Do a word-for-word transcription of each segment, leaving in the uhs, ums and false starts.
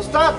Start.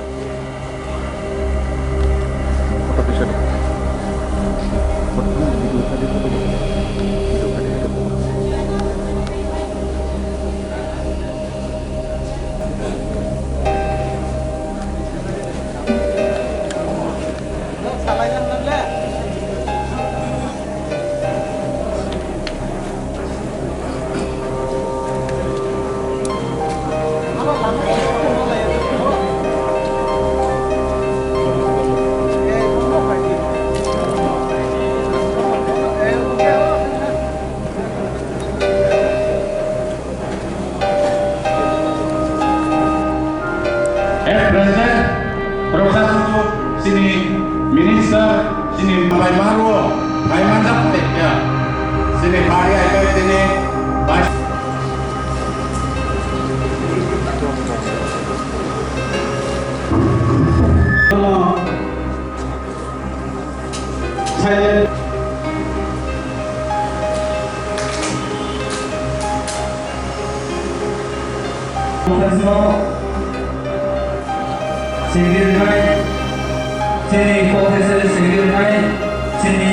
At present, Professor, sini Minister, sini Bai Maro, Bai Manjak Tekya, sini Bari Aikai, sini Vice. Silent. Professor Sigirnai, chini Professor Sigirnai, chini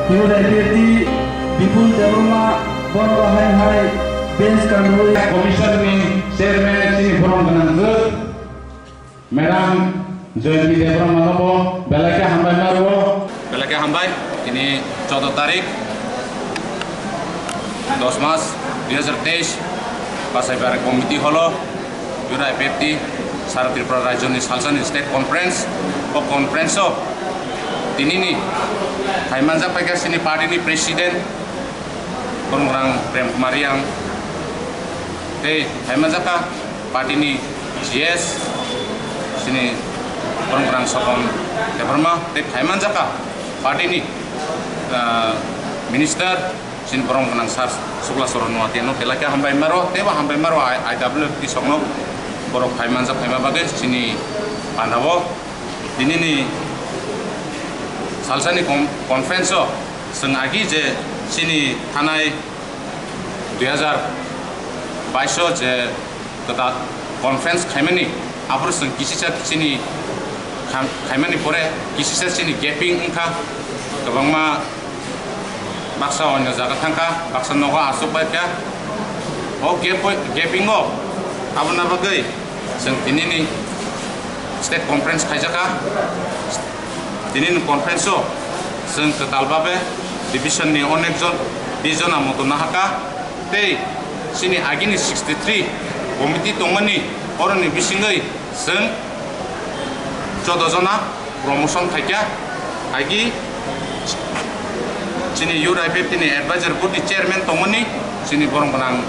Youth I P F T Bipul Debbarma, bono hai hai bench kanwi. Commission ni chairman chini borom gwnang jwk. Madam Joyonti Debbarma no bo belai khe hambai ma rwo. Belai khe hambai, tini choudo tarik, dos mas dui hazar teis, Bachai Barai Committee Hall o, Youth I P F T, Sara Tripura Rajyo ni salsa ni State Conference, o conference o tini ni hai manjak paikha chini party ni President, Boromgwnang Prem Kumar Reang, tei hai manjak kha party ni G S, chini Boromgwnang Sopon Debbarma, tei hai manjak kha party ni, ah, Minister, chini Boromgwnang Sir Sukla Charan Noatia no belai khe hambai ma rwo, tei bo hambai ma rwo I W F T song no borok hai manjak phaima bagwi chini panda o tini ni salsa ni con-, conference o chwng agi je chini thanai dui hazar bais o je kwtal conference khaimani, aphuru chwng kisisa chini kham-, khaimani pore kisisa chini gaping wngkha, kwbangma baksa onyo jaga thangkha, baksa nogo achuk bai kha. O gap-, gaping o aboni bagwi chwng tini ni state conference khaijakha. Tini ni conference o chwng kwtal babe division ni onek jon, bis jona moto nahaka. Tei chini agini sixty three committee tongmani, oroni bisingwi chwng choudo jona promotion khaikha. Agi chini Youth I P F T ni advisor board ni chairman tongmani, chini boromgwnang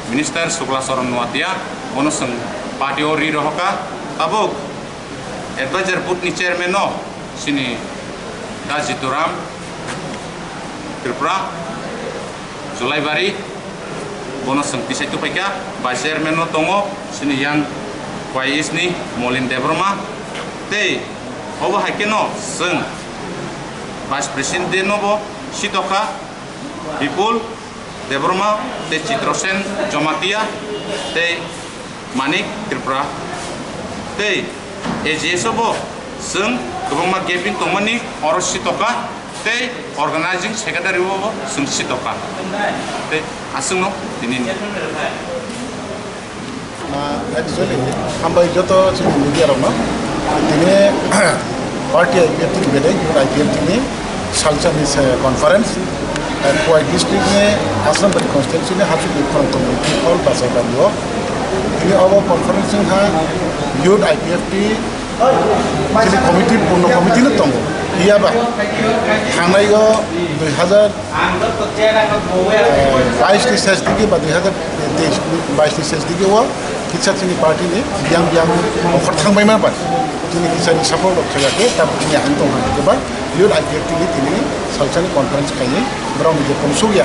minister Sukla Charan Noatia, bono chwng party o ri rohorkha. Tabuk advisor board ni chairman no chini Da Jituram Tripura, Julaibari, bono chwng tisai tubuphaikha. Vice chairman no tongo chini yang Y S ni Molin Debbarma, tei obo hai kheno chwng vice president no bo sitokha Bipul Debbarma tei Chitrasen Jamatia tei Manik Tripura tei A G S o bo chwng kwbangma gaping tongmani oro sitoka tei organizing secretary o bo chwng sitoka tei aswkno tini ni. Ah, actually, hambai joto chini media rokno. Tini party I P F T ni bedai, I P F T ni salsa ni se conference. Eh, Khowai district ni Asrambari constituency ni Hachukwi Khorang community hall Bachai Bari o. Tini obo conference wngkha youth I P F T chini committee, purno committee no tongo. Phiya ba thangnai o dui hazar bais ni ses digi ba dui hazar teis, bais ni ses digi o kisa chini party ni biyang biyang ongkhor thangbaima bai. Chini kisa ni support rok khaiya khe, tabuk chini ang tong hai khe ba youth I P F T ni tini salsani conference khaini borok ni je kongsuk ya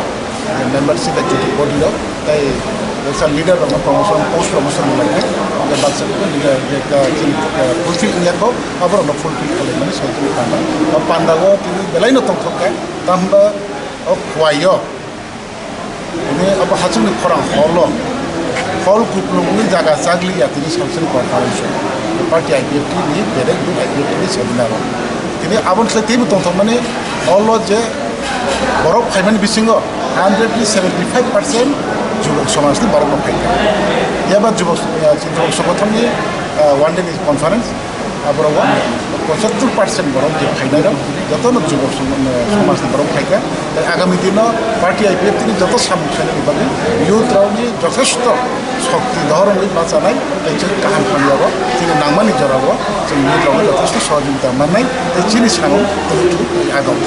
membership executive body rok tei baksa leader rok no promotion, post promotion rwlai khe, baksa leader je chini fulfill wngya kho, aborok no fulfill khlai mani salsani panda. O panda o tini belai no tongthok kha, tamo o khwai o. Ini abo hachwkni khorang holo, hol kuplungni jaga chagli ya tini salsani conference party I P F T ni, direct I P F T ni seminar o. Tini aboni slai teibo tongthokmani holo je borok phaimani bisingo hundred ni seventy five percent jubok somajni borok no phaikha. Yaba jubok, eh, jubok songothonni, eh, one day ni conference. Aborok o pochattor percent borok je phainai rok joto no jubok som-, somaj ni borok phaikha. Tei agami dino party I P F T ni joto samung khainani bagwi youth rok ni jothesto shokti dohor wngwi bachanai tei chwng kaham hamya o chini nangmani jora o chwng youth rok no jothesto sohojogita mannai tei chini samung tei agam.